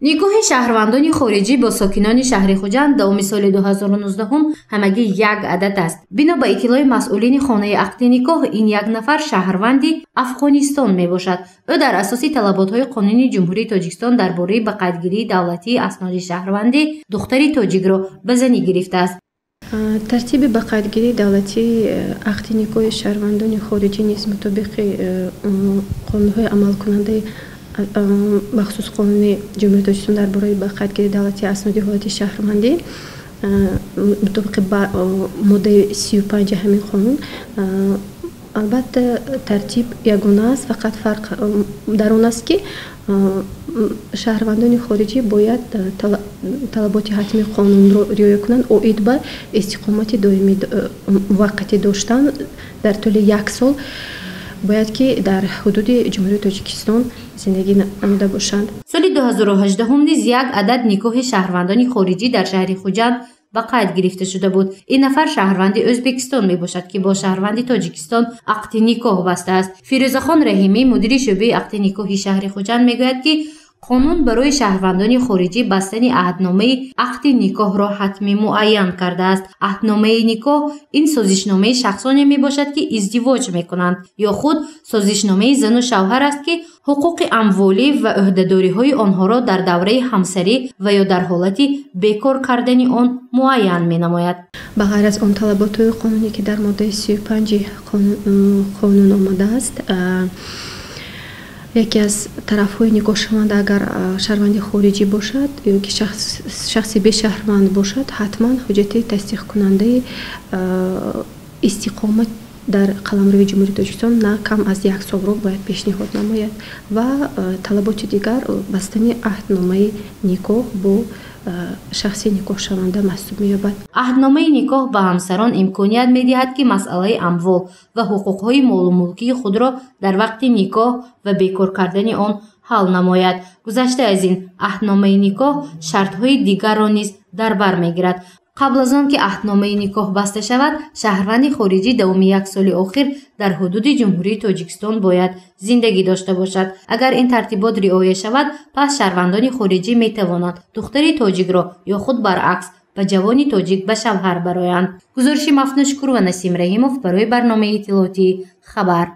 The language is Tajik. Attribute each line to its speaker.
Speaker 1: Никоҳи шаҳрвандони хориҷӣ бо сокинони шаҳри Хуҷанд давоми соли 2019 ҳамагӣ як адад аст. Бино ба иттилои масъулини хонаи ақди никоҳ, ин як нафар шаҳрванди Афғонистон мебошад. Ӯ дар асоси талаботҳои қонуни Ҷумҳурии Тоҷикистон дар бораи ба қайдгирии давлатии асноди шаҳрвандӣ духтари тоҷикро ба занӣ гирифтааст.
Speaker 2: Тартиби ба қайдгирии давлатии ақди никоҳи шаҳрвандони хориҷӣ низ мутобиқи қонунҳои амалкунандаи, махсус қонуни Ҷумҳурии Тоҷикистон дар бораи ба қайдгирии давлатии асноди ҳолати шаҳрвандӣ, мутобиқи моддаи 35 ҳамин қонун, албатта, тартиб ягона аст. Фақат фарқ дар он аст, ки шаҳрвандони хориҷӣ бояд талаботи ҳатмии қонунро риоя кунанд оид ба истиқомати доимӣ, муваққатӣ доштан дар тӯли як сол, бояд ки дар ҳудуди Ҷумҳурии Тоҷикистон зиндагӣ намуда бошанд.
Speaker 1: Соли 2018 низ як адад никоҳи шаҳрвандони хориҷӣ дар шаҳри Хуҷанд ба қайд гирифта шуда буд. Ин нафар шаҳрванди Ӯзбекистон мебошад, ки бо шаҳрванди Тоҷикистон ақди никоҳ бастааст. Фирӯзахон Раҳимӣ, мудири шӯъбаи ақди никоҳи шаҳри Хуҷанд, мегӯяд, ки қонун барои шаҳрвандони хориҷӣ бастани аҳдномаи ақди никоҳро ҳатмӣ муайян кардааст. Аҳдномаи никоҳ ин созишномаи шахсоне мебошад, ки издивоҷ мекунанд, ё худ созишномаи зану шавҳар аст, ки ҳуқуқи амволӣ ва ӯҳдадориҳои онҳоро дар давраи ҳамсарӣ ва ё дар ҳолати бекор кардани он муайян менамояд.
Speaker 2: Ба ғайр аз он талаботҳои қонунӣ, ки дар моддаи 35-и қонун омадааст, яке аз тарафҳои никоҳшаванда агар шаҳрванди хориҷӣ бошад ё ки шахси бешаҳрванд бошад, ҳатман ҳуҷҷати тасдиқкунандаи истиқомат дар қаламрави Ҷумҳурии Тоҷикистон на кам аз як солро бояд пешниҳод намояд ва талаботи дигар бастани аҳдномаи никоҳ бо шахси никоҳшаванда маҳсуб меёбад.
Speaker 1: Аҳдномаи никоҳ ба ҳамсарон имконият медиҳад, ки масъалаи амвол ва ҳуқуқҳои молу мулкии худро дар вақти никоҳ ва бекор кардани он ҳал намояд. Гузашта аз ин, аҳдномаи никоҳ шартҳои дигарро низ дар бар мегирад. Қабл аз он ки аҳдномаи никоҳ баста шавад, шаҳрванди хориҷӣ давоми як соли охир дар ҳудуди Ҷумҳурии Тоҷикистон бояд зиндагӣ дошта бошад. Агар ин тартибот риоя шавад, пас шаҳрвандони хориҷӣ метавонанд духтари тоҷикро ё худ баръакс ба ҷавони тоҷик ба шавҳар бароянд. Гузориши Мафнушкур ва Насим Раҳимов барои барномаи иттилоотии «Хабар».